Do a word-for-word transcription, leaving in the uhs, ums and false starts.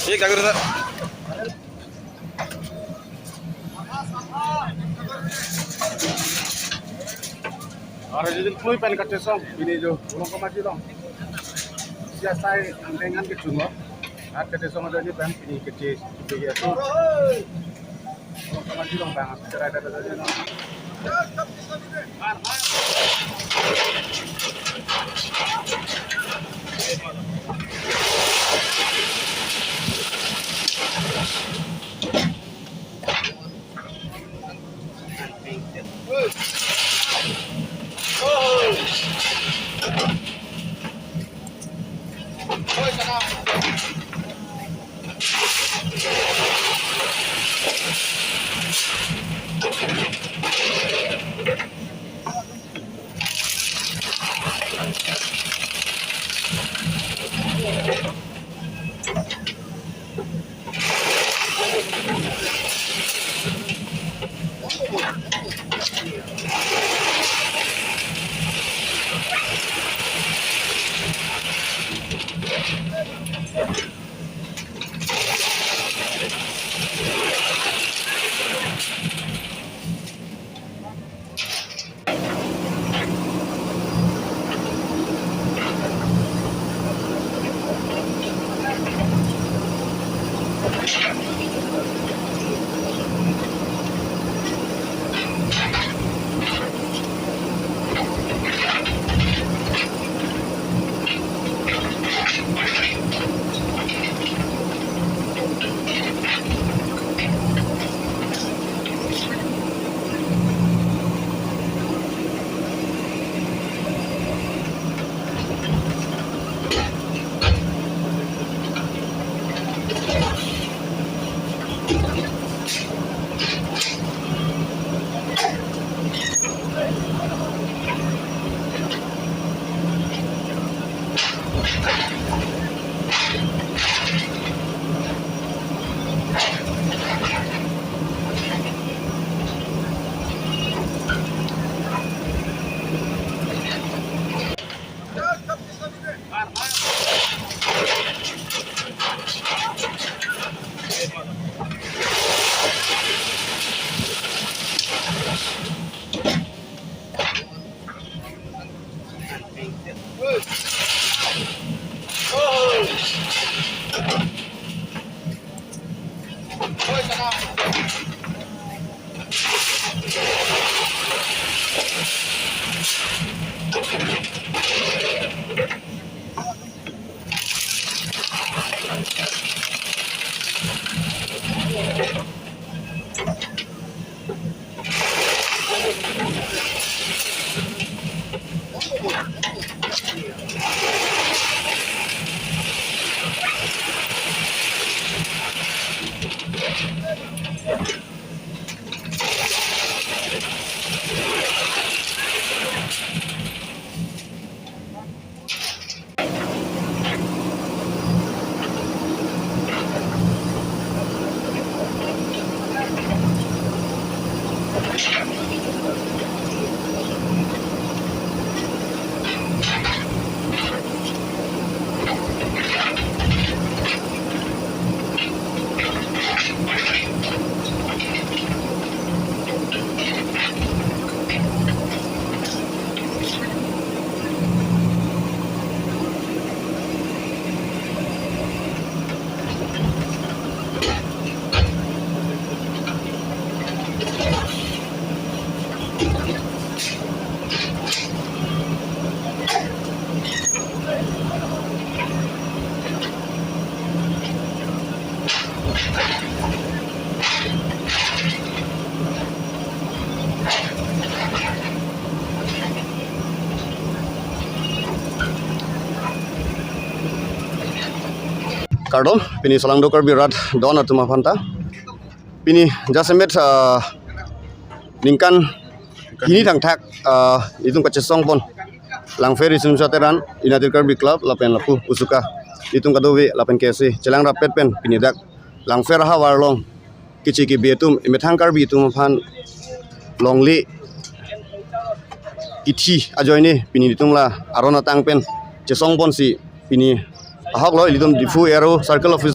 Ye kagir tha. Aru judin klui pen kachesong, pini jo Ulong Kamaji along. Sia sai angkeng an kechung lo. At kachesong ajo ni pen pini keche, keche ya tu. Kardom, pini Solangdo Karbi Rat Don atum aphan ta. Pini jasemet, ah, ningkan hini thangthak, ah, itum kachesong pon Langpher Riso Nimso Ateran, United Karbi Club, lapen lapu Usuka, itum kadokave lapen K S A chelang rapet pen pini dak Langpher ahavar along keche kebe atum, emethang Karbi atum aphan longle kithi ajoine pini ilitum la aron atang pen chesong ponsi pini ahok lo ilitum Diphu A R O circle office